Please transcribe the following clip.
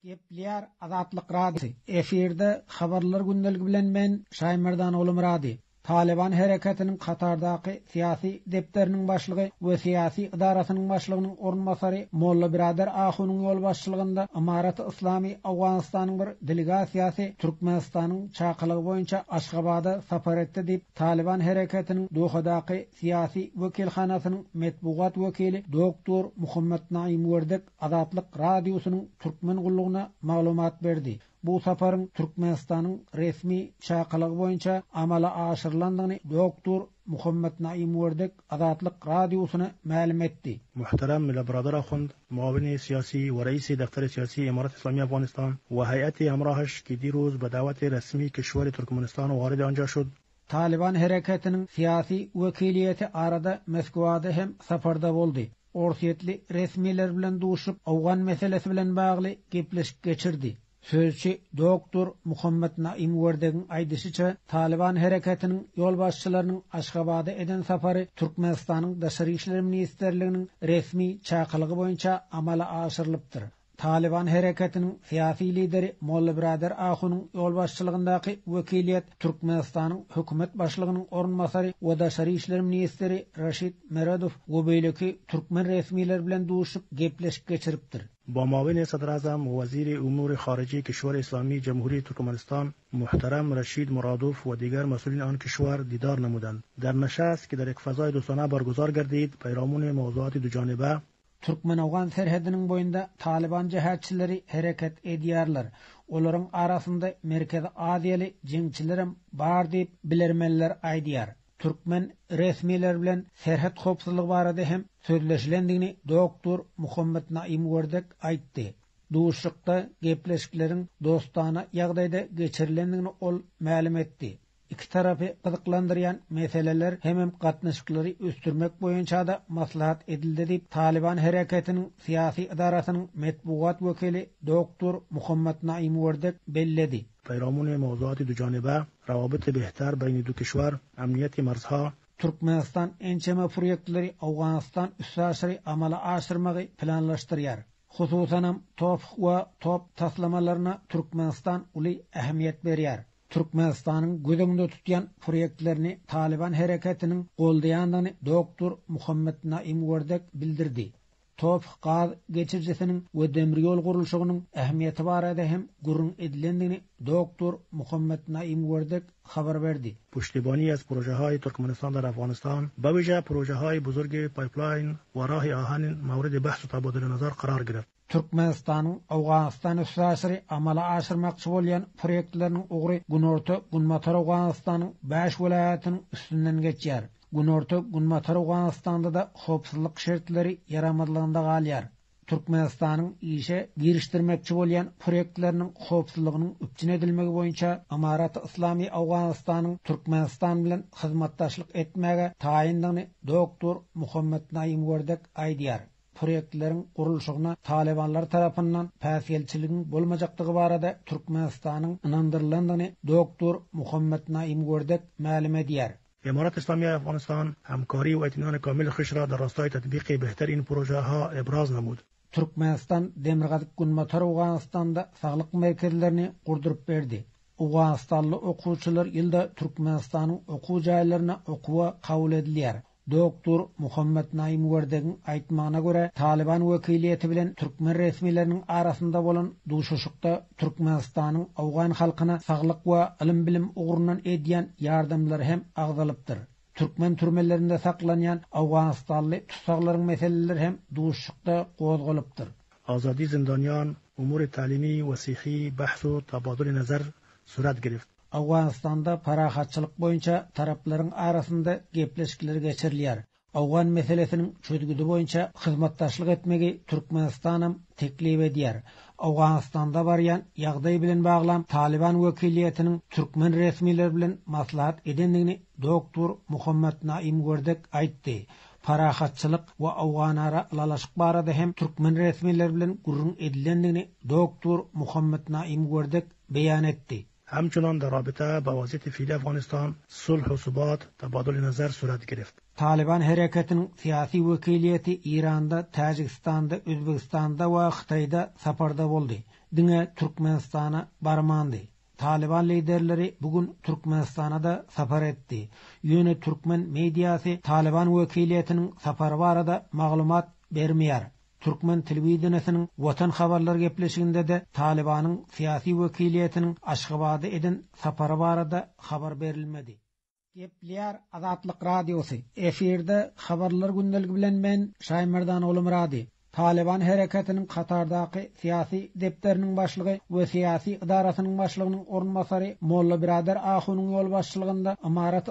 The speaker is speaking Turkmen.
Gepleýär Azatlyk Radiosy, efirde Habarlar gündeligi bilen men, Şaýmerdan Ogulmyrady. Talyban hereketiniň Katardaky syýasy depderiniň başlygy we syýasy edarasynyň başlygynyň orunbasary Molla Birader Ahunyň ýolbaşçylygynda Ymaraty Yslamy Owganystanyň bir delegasiýasy Türkmenistanyň çakylygy boýunça Aşgabada sapar etdi diýip, Talyban hereketiniň Dohadaky syýasy wekilhanasynyň metbugat wekili doktor Muhammet Naim Werdek Azatlyk Radiosynyň Türkmen gullugyna maglumat berdi. Bu saparyň Türkmenistanyň resmi çakylygy boýunça amala aşyrylandygyny doktor Muhammet Naim Werdek Azatlyk Radiosyna mälim etdi. Muhterem Mila Biradar Ahund, Muawini Syýasy we Reisi Defteri Syýasy Emarat Islami Afganistan we Heýeti Hemraheş ki diruz be daweti resmi Kişweri Türkmenistan waridi anja şud, Talyban hereketiniň syýasy wekiliýeti arada Moskwada hem saparda boldy. Orsýetli resmiler bilen duşup, owgan meselesi bilen bagly gepleşik geçirdi. Sözçi doktor Muhammet Naim Werdegiň aýdyşyça, Talyban hereketiniň ýolbaşçylarynyň Aşgabada eden sapary Türkmenistanyň Daşary işler ministrliginiň resmi çakylygy boýunça amala aşyrylypdyr. Talyban hereketiniň syýasy lideri Molla Birader Ahunyň ýolbaşçylygyndaky wekiliýet Türkmenistanyň hökümet başlygynyň orunbasary we daşary işler ministri Raşid Meredow we beýleki türkmen resmileri bilen duşup gepleşik geçiripdir. Ba muawini Sadrazam we weziri umuri hariji kişwer Islami Jemhuri Türkmenistan Muhterem Raşid Muradow we diger mesulin an kişwer didar namudand. Der neşest ki der ek fezai dostane barguzar gerdid, peyramuni mewzuati dujanibe, Türkmen-owgan serhediniň boýunda talyban jähetçileri hereket edýärler. Olaryň arasynda Merkezi Aziýaly jeňçilerem bar diýip, bilermenler aýdýar. Türkmen resmileri bilen serhet howpsuzlygy barada hem sözleşilendigini doktor Muhammet Naim Werdek aýtdy. Duşuşykda gepleşikleriň dostana ýagdaýda geçirilendigini ol mälim etdi. Iki tarapy gyzyklandyrýan meseleler hemem gatnaşyklary ösdürmek boýunça-da maslahat edildi diýip, Talyban hereketiniň syýasy edarasynyň metbugat wekili doktor Muhammad Naim Werdek belledi. Peyramuni mewzuati dujanibe, rawabiti behter beyni du kişwer, emniyeti merzha, Türkmenistan ençeme proýektleri Owganystan üstaşyry amala aşyrmagy planlaşdyrýar. Hususanam, TOPH we top taslamalaryna Türkmenistan uly ähmiýet berýär. Türkmenistanyň göz öňünde tutýan proýektlerini Talyban hereketiniň goldaýandygyny doktor Muhammet Naim Werdek bildirdi. TOPH gaz geçirijisiniň we demir ýol gurluşygynyň ähmiýeti barada hem gürrüň edilendigini doktor Muhammet Naim Werdek habar berdi. Puştibani az projehaý Türkmenistan der Afganistan, bewije projehaý buzurgi payplayn we rahi ahanin mawridi behs u tabaduli nazar karar gireft. Türkmenistanyň Owganystan üstaşyry amala aşyrmakçy bolýan proýektleriniň ugry Günorta-Günbatar Owganystanyň bäş welaýatynyň üstünden geçýär. Günorta-Günbatar Owganystanda-da howpsuzlyk şertleri ýaramazlygynda galýar. Türkmenistanyň işe girişdirmekçi bolýan proýektleriniň howpsuzlygynyň üpjün edilmegi boýunça Ymaraty Yslamy Owganystanyň Türkmenistan bilen hyzmatdaşlyk etmäge taýyndygyny doktor Muhammet Naim Werdek aýdýar. Proýektleriň gurluşygyna talybanlar tarapyndan päsgelçiligiň bolmajakdygy barada Türkmenistanyň ynandyrylandygyny doktor Muhammet Naim Werdek mälim edýär. Emarat Islamiye Afganistan hemkari we itminani kamil xweş ra der rastayi tetbiqi behter in projeha ebraz nemud. Türkmenistan Demirgazyk-Günbatar Owganystanda saglyk merkezlerini gurduryp berdi. Owganystanly okuwçylar ýylda Türkmenistanyň okuw jaýlaryna okuwa kabul edilýär. Doktor Muhammet Naim Werdegiň aýtmagyna görä, Talyban wekiliýeti bilen türkmen resmileriniň arasynda bolan duşuşykda Türkmenistanyň owgan halkyna saglyk we ylym-bilim ugrundan edýän ýardamlary hem agzalypdyr. Türkmen türmelerinde saklanýan owganystanly tussaglaryň meseleleri hem duşuşykda gozgalypdyr. Azadi zindaniyan, umuri talimi we sihi behs u tabaduli nezer suret girift. Owganystanda parahatçylyk boýunça taraplaryň arasynda gepleşikler geçirilýär. Owgan meselesiniň çözgüdi boýunça hyzmatdaşlyk etmegi Türkmenistanam teklip edýär. Owganystanda barýan ýagdaý bilen baglam Talyban wekiliýetiniň türkmen resmileri bilen maslahat edendigini doktor Muhammet Naim Werdek aýtdy. Parahatçylyk we owganara ylalaşyk barada hem türkmen resmileri bilen gürrüň edilendigini doktor Muhammet Naim Werdek beýan etdi. همچنان در رابطه با وضعیت فعلی افغانستان صلح و ثبات تبادل نظر صورت گرفت. Talyban hereketiniň syýasy wekiliýeti Eýranda, Täjigistanda, Özbegistanda we Hytaýda saparda boldy. Diňe Türkmenistana barmandy. Talyban liderleri bu gün Türkmenistana-da sapar etdi. Ýöne türkmen mediasy Talyban wekiliýetiniň sapary barada maglumat bermeýär. Türkmen telewideniýesiniň Watan habarlar gepleşiginde-de Talybanyň syýasy wekiliýetiniň Aşgabada eden sapary barada habar berilmedi. Gepleýär Azatlyk Radiosy, Efirde Habarlar gündeligi bilen men, Şaýmerdan Ogulmyrady. Talyban hereketiniň Katardaky syýasy depderiniň başlygy we syýasy edarasynyň başlygynyň orunbasary Molla Birader Ahunyň ýolbaşçylygynda Ymarat.